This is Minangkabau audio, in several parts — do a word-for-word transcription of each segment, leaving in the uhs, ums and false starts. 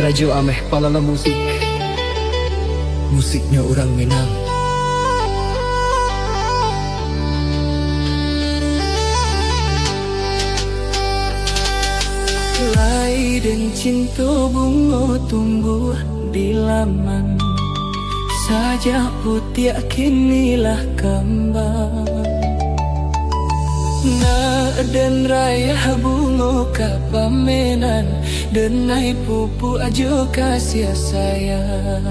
Rajo Ameh Palala Musik. Musiknyo urang Minang. Lai den cinto bungo tumbuah di laman, sajak putiak kini lah kambang. Nak den rayah bungo ka pamenan, denai pupuak jo kasiah sayang.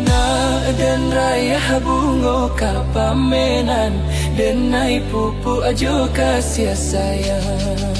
Nak den rayah bungo ka pamenan, denai pupuak jo kasiah sayang.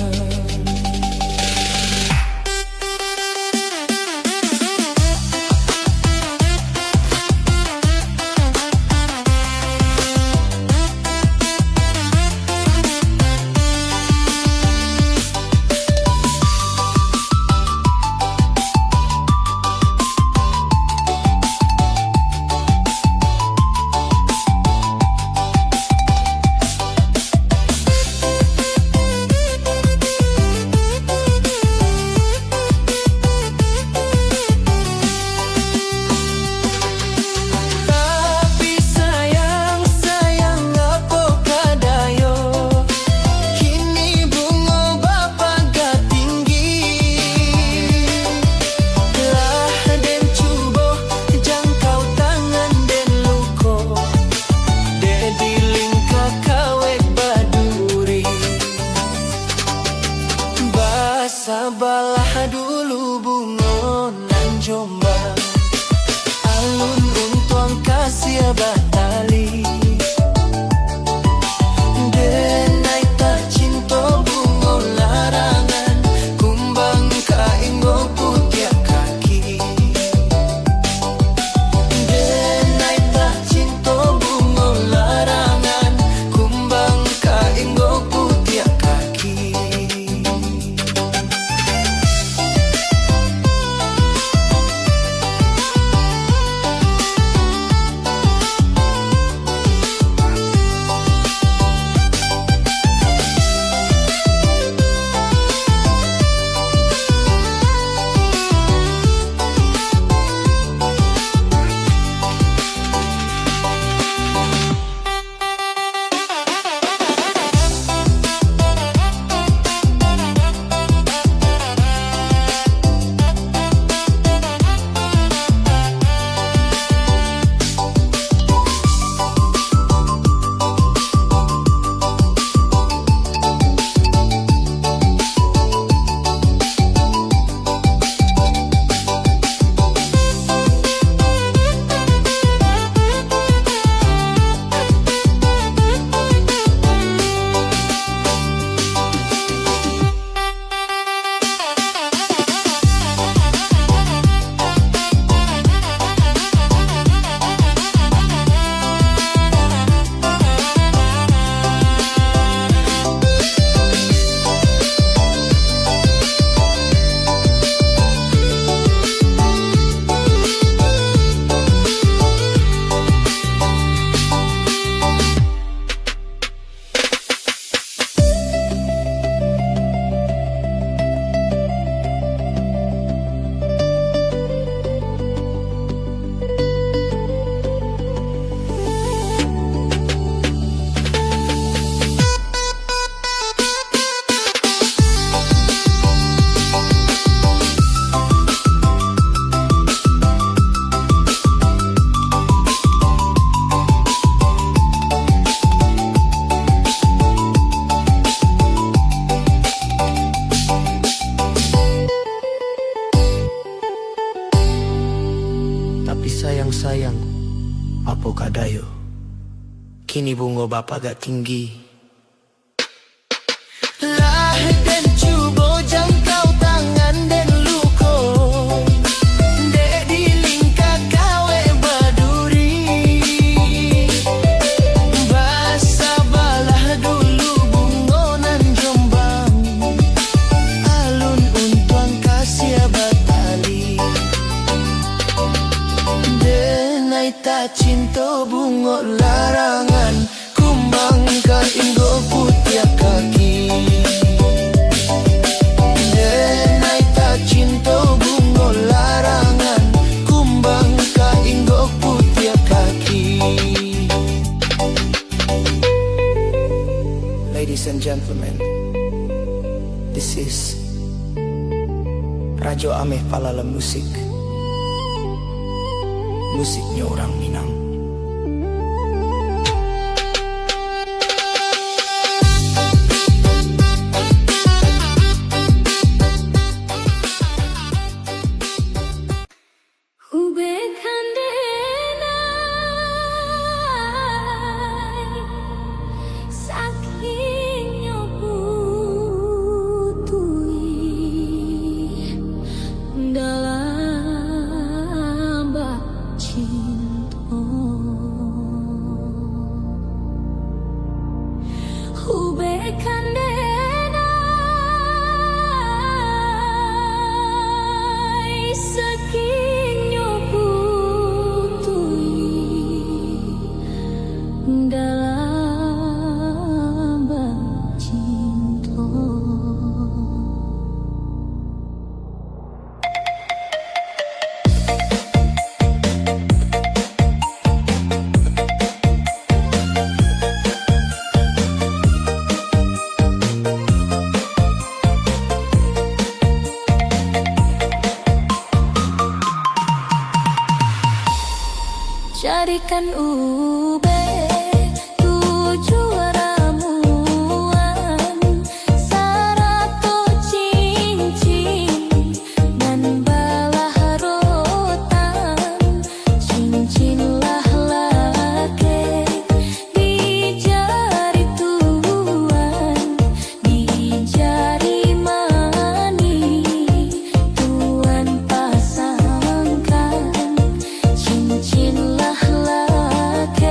Tapi sayang, sayang, apo ka dayo, kini bungo bapaga tinggi. Lah den cubo jangkau, tangan den luko, dek dilingka kawek baduri. Basabalah dulu bungo nan jombang, alun untuang kasiah batali. Denai tacinto bungo larangan, kumbang ka inggo putiak kaki. Denai tacinto bungo larangan, kumbang ka inggo putiak kaki. Tapi sayang-sayang, apo ka dayo, kini bungo bapaga tinggi. Lah den cubo jangkau, tangan den luko, dek dilingka kawek baduri. Basabalah dulu bungo nan jombang, alun untuang kasiah batali. Denai tacinto bungo larangan, kumbang ka and gentlemen, this is Rajo Ameh Palala Musik. Musiknyo urang Minang. Ubek kandenai, sakingnyo butuih dalam bacinto. Ubek kandenai, sakingnyo butuih dalam bacinto. Carikan ubek tujuah ramuan, sarato cincin nan balah rotan. Cincin lah lakek di jari tuan, di jari manih tuan pasangkan. Cincin lah lakek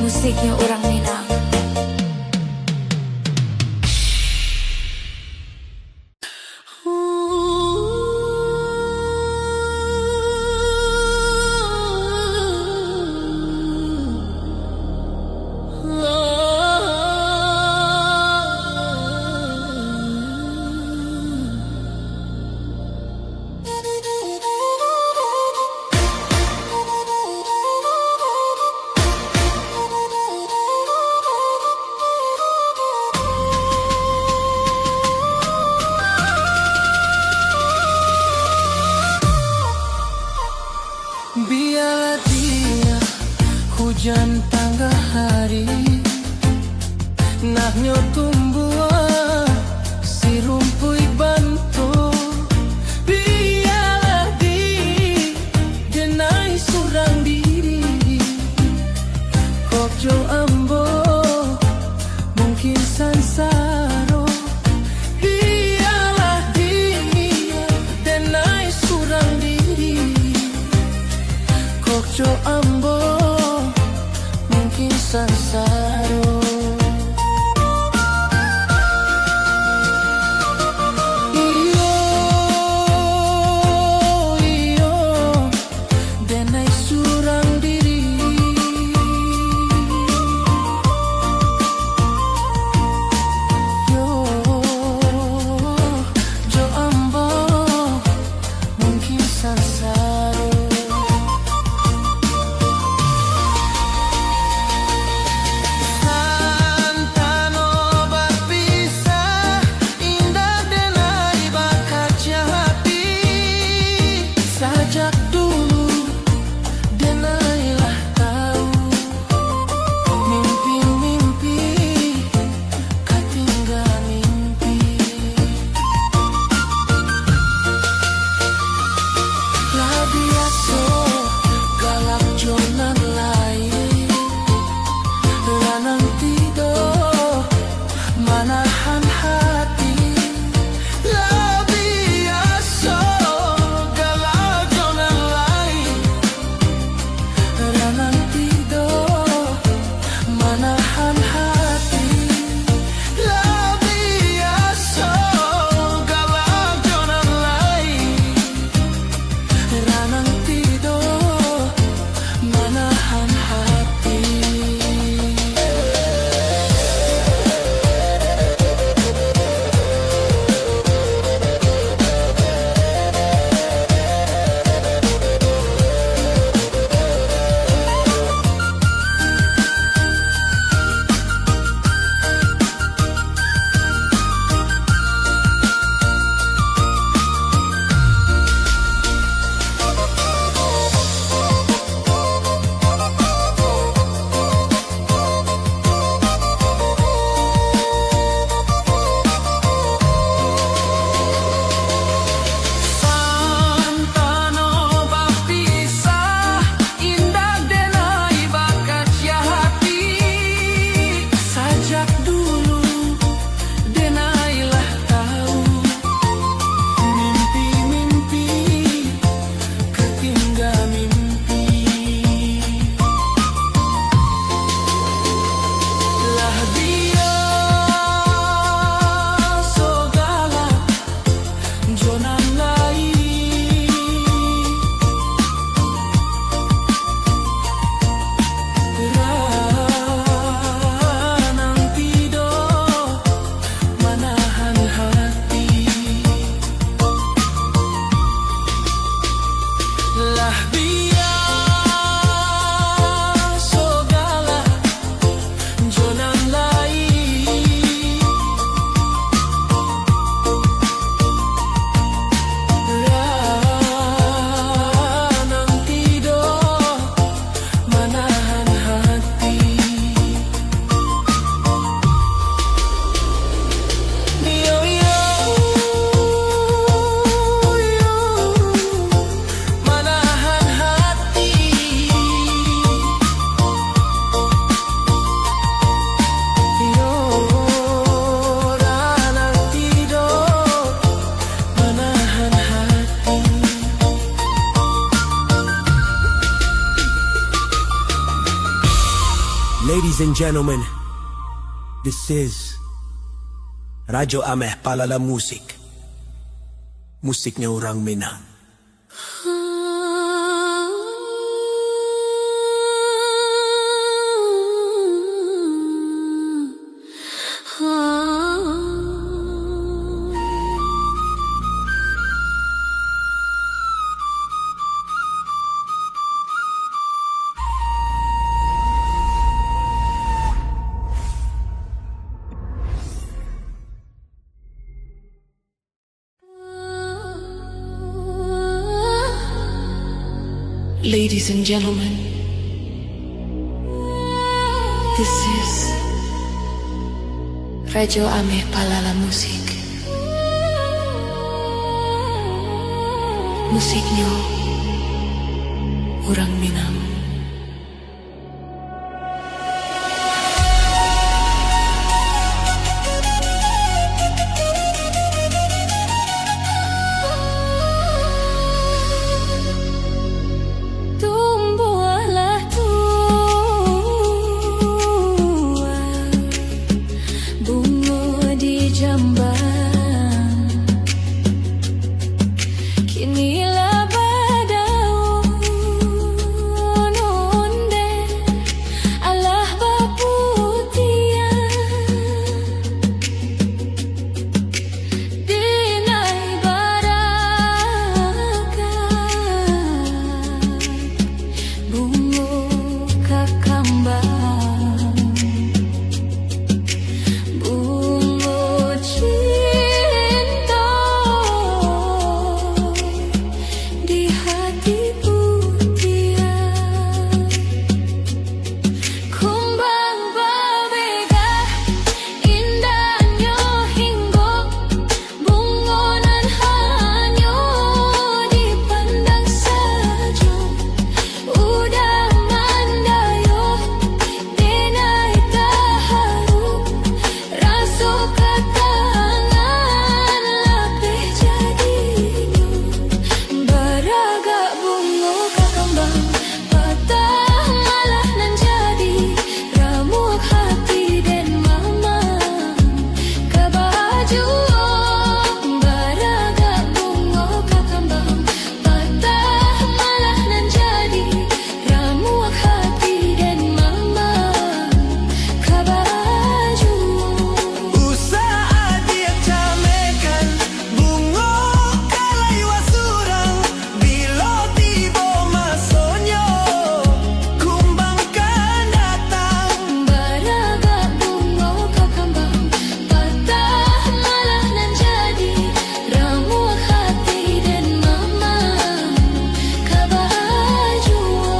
Musiknya orang Minang. Biarlah dia hujan tangah hari, nah nyo tumbuah si rumpuik banto. Biarlah di denai surang diri, kok jo ambo mungkin sansaro. Biarlah dia denai surang diri, kok jo ambo mungkin sansaro. Iyo, iyo, denai surang diri. Yo, jo ambo mungkin sansaro. Ladies and gentlemen, this is Rajo Ameh Palala Musik. Musiknya orang Minang. Ladies and gentlemen, this is Rajo Ameh Palala Musik. Musiknyo urang Minang. Tumbuahlah tuai bungo di jamban. Kini lah badaun ondeh, alah baputiah, dinai baragat bungo kakambang. Bungo cinta di hati putiah, kumbang babegah, indahnyo hinggo. Bungo nan hanyo dipandang sajo, udah mandayuah, denai taharu, raso katangan lapeh jadinyo. Baragak bungo kakambang, patah malah nan jadi, ramuah hati den mamang. Ka bajuo, baragak bungo kakambang, patah malah nan jadi, ramuah hati den mamang. Ka bajuo. Usah adiak camehkan, bungo ka laiwa surang. Bilo tibo masonyo, kumbang kan datang. Baragak bungo kakambang, patah malah nan jadi, ramuah hati den mamang. Ka bajuo.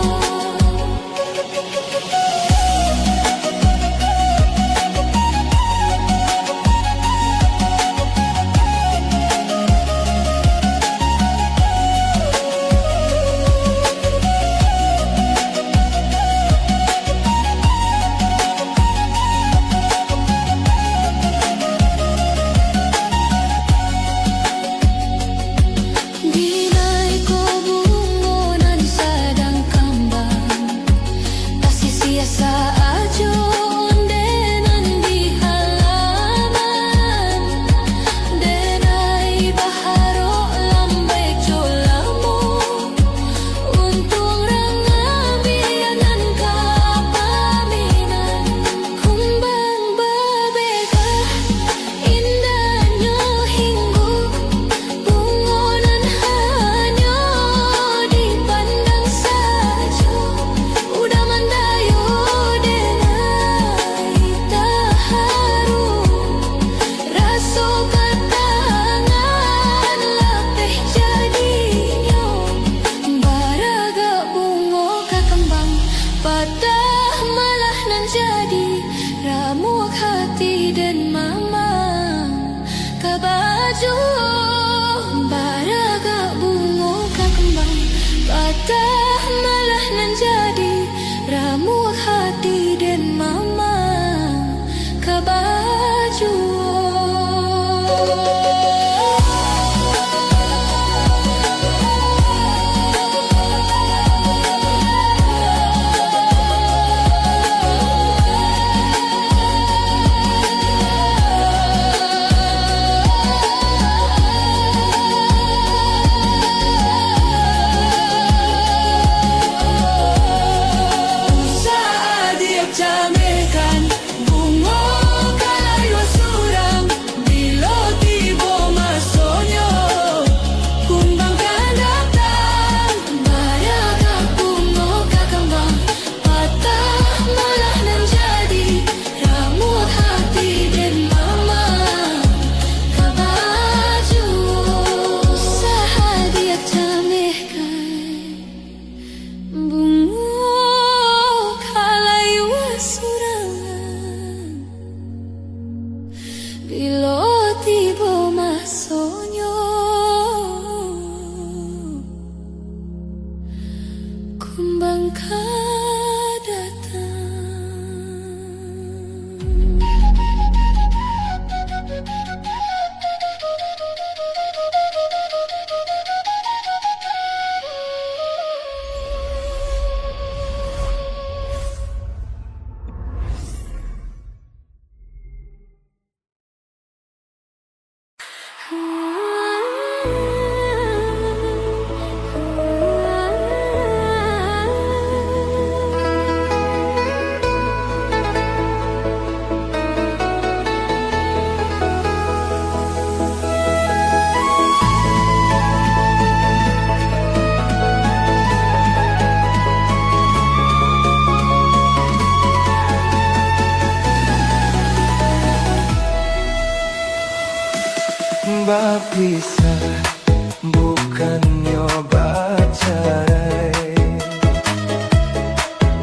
Dinai ko bungo nan sadang kambang, tasisiah sajo onde nan di halaman. Denai baharok lambai jo lamo, untuang rang ambiak nan ka paminan. Kumbang babegah, indahnyo hinggo, bungo nan hanyo dipandang sajo, udah mandayuah denai taharu, raso katangan lapeh jadinyo. Baragak bungo kakambang, patah malah nan jadi, ramuah hati den mamang. Ka bajuo, baragak bungo kakambang, patah malah nan jadi, ramuah hati den mamang. Ka bajuo. Camehkan bungo ka layua surang, bilo tibo masonyo, kumbang ka datang, baragak bungo ka kambang, patah malah nan jadi, ramuah hati den mama, ka baju sahadiah camehkan. Bungo ka layua surang, bilo tibo masonyo, kumbang ka datang. Bapisah bukannyo bacarai.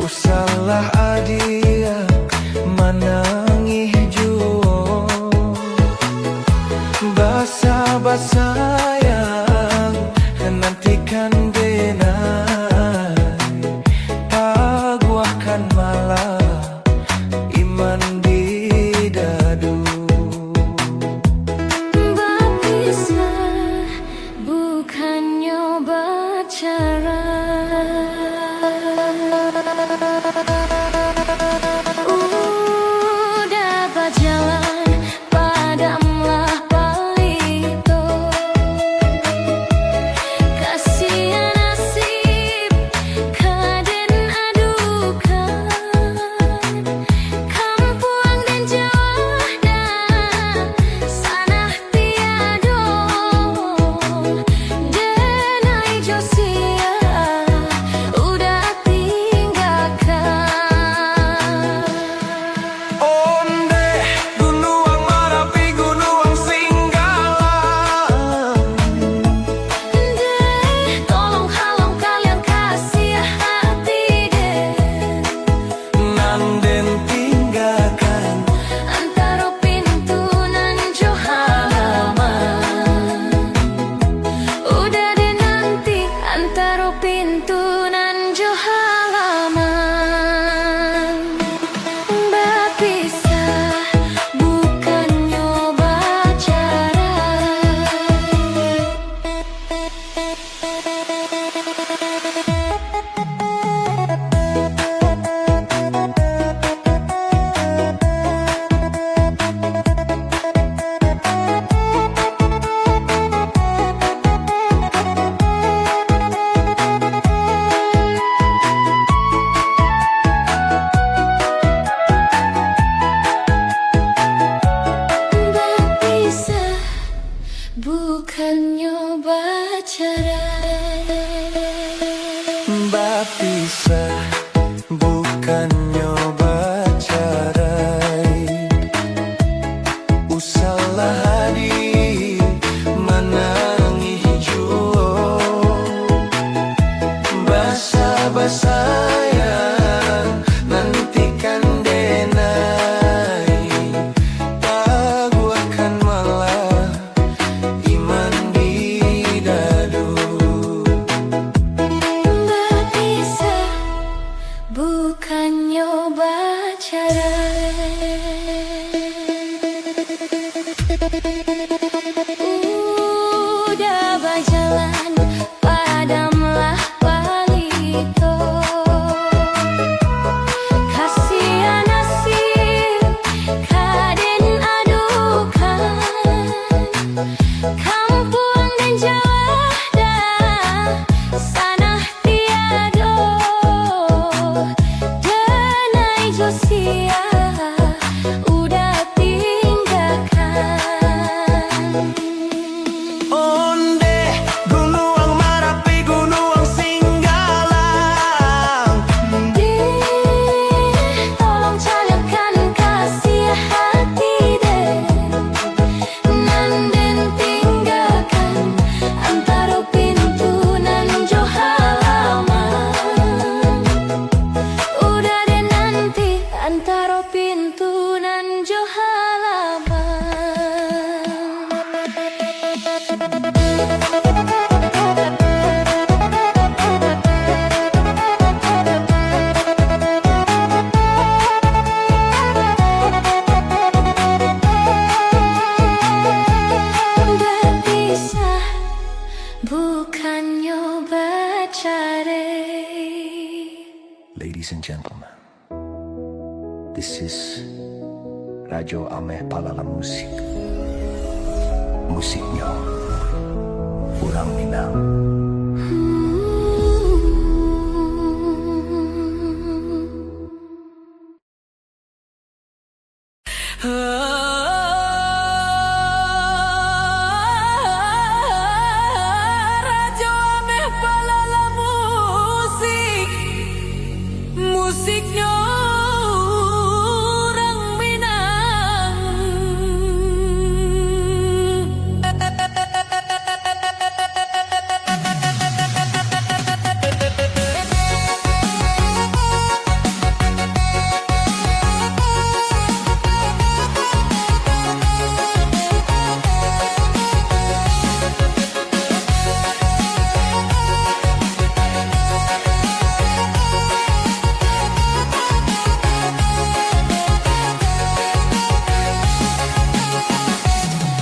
Usahlah adiak manangih juo. Basa-basayang nantikan denai. Paguahkanlah iman di dado. Bapisah bukannyo bacarai. Udah bajalan, padamlah palito. Kasian nasib ka den adukan. Kampuang den jauah dah, sanah tiado, denai jo sia udah tinggakan. Ondeh, Gunuang Marapi, Gunuang Singgalang. Deh, tolong halong kalian kasiah hati deh. Nan den tinggakan antaro pintu nan jo halaman. Udah den nanti antaro pintu nan jo halaman. Bapisah bukannyo bacarai. Bapisah bukannyo bacarai. Bapisah bukannyo bacarai. Usahlah adiak manangih juo. Basa-basayang nantikan denai. Paguahkanlah iman di dado. Bapisah bukannyo bacarai. Udah bajalan, padamlah palito. Kasian nasib ka den adukan. Kampuang den jauah dah, sanah tiado, denai jo Sia udah tinggakan. Ondeh, Gunuang Marapi, Gunuang Singgalang. Deh, tolong caliakkan kasiah hati, deh. Nan den tinggakan antaro pintu nan jo halaman. Udah den nanti antaro pintu nan jo halaman. Bapisah, bukannyo bacarai. Ladies and gentlemen, this is Rajo Ameh Palala Musik. Musiknyo urang Minang. Rajo Ameh Palala Musik, musiknyo urang Minang.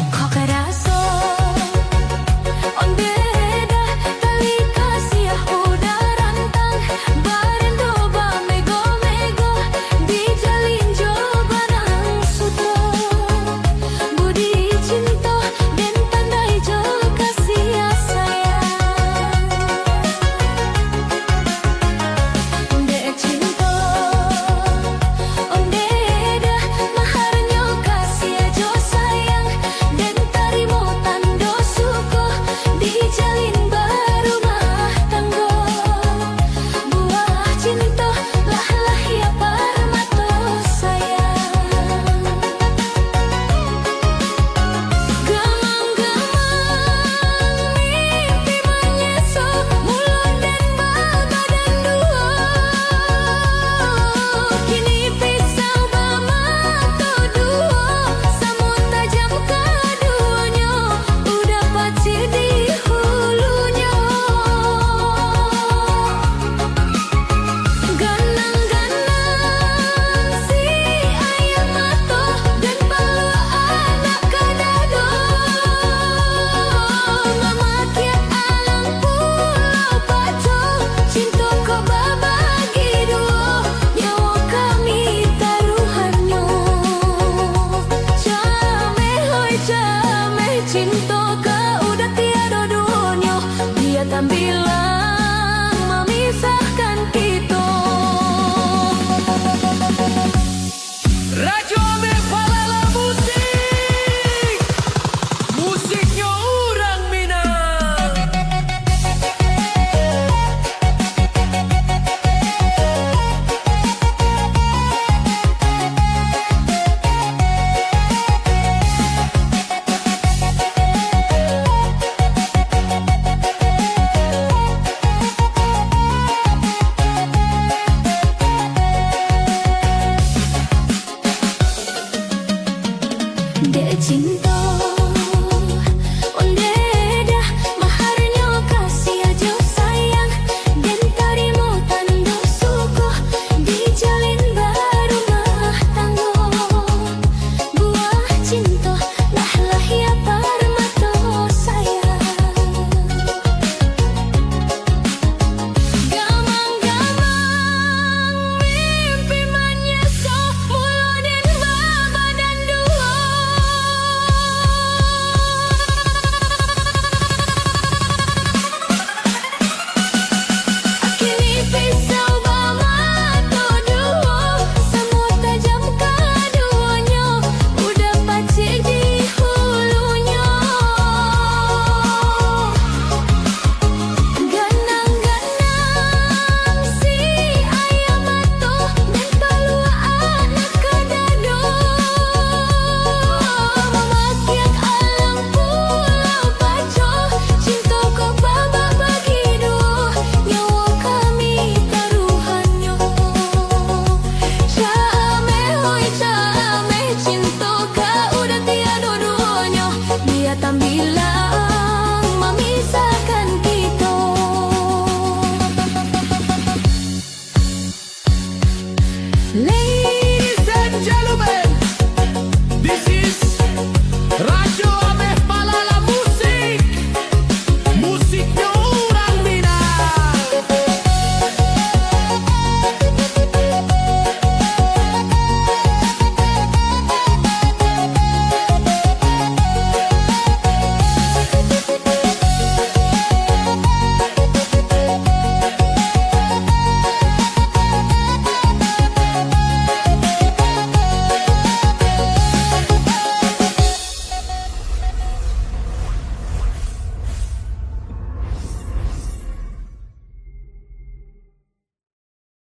Kok karaso, ondeh dah tali kasiah udah rantang, barindo bamego-mego, dijalin jo banang sutro. Budi cinto den tandai jo kasiah sayang. Dek cinto, ondeh dah maharnyo kasiah jo sayang, den tarimo tando suko, dijalin barumah tanggo. Buah cinto lah lahia parmato sayang. Gamang-gamang mimpi manyeso, mulo den babadan duo. Kini pisau bamato duo, samo tajam kaduonyo, udah pacik di hulunyo. Ganang-ganang si aia mato, den paluak anak ka dado. Mamakiak alang pulau paco, cinto ko babagi duo, nyawo kami taruhannyo. Cameh, oi cameh, cinto ka udah tiado duonyo. Bia tambilang mamisahkan kito. Rajo Ameh Palala Musik, musiknyo urang Minang. Dek cinto